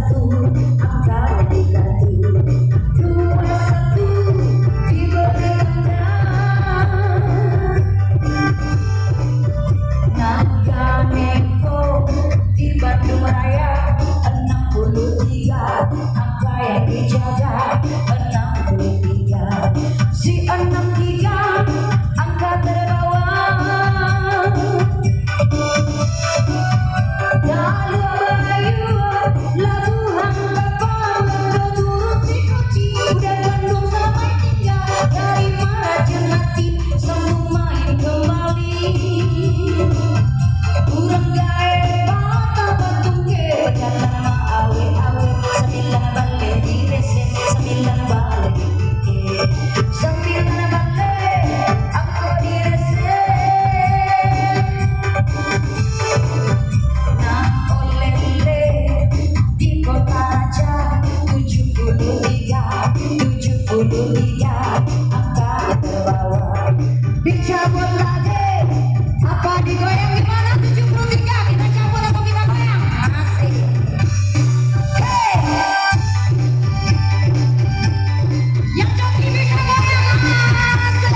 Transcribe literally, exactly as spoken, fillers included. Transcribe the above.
Angka dikati dua satu diberi tanda. Angka Menko di Bandung Raya, enam puluh tiga angka yang dijaga, enam puluh tiga. Si enam tiga angka terbawa. Talua Bayu, Labuhan Bakau, Londo Turun, Sikoci, Udan Bandung, Salamai Tingga, dari Marajunati, sambung main kembali. Urang gaek patah batungke, bajalan maawe-awe, sambilan baleh diresek, sambilan baleh dipike, sambilan baleh angko diresek. Nah, oleh-oleh di Kota Raja, tujuh puluh tiga, tujuh puluh tiga angka yang terbawa. Dicabut lagi. Apa digoyang di mana? Tujuh puluh tiga, kita cabut atau kita goyang? Asik. Hei. Yang coki bisa goyang, asik.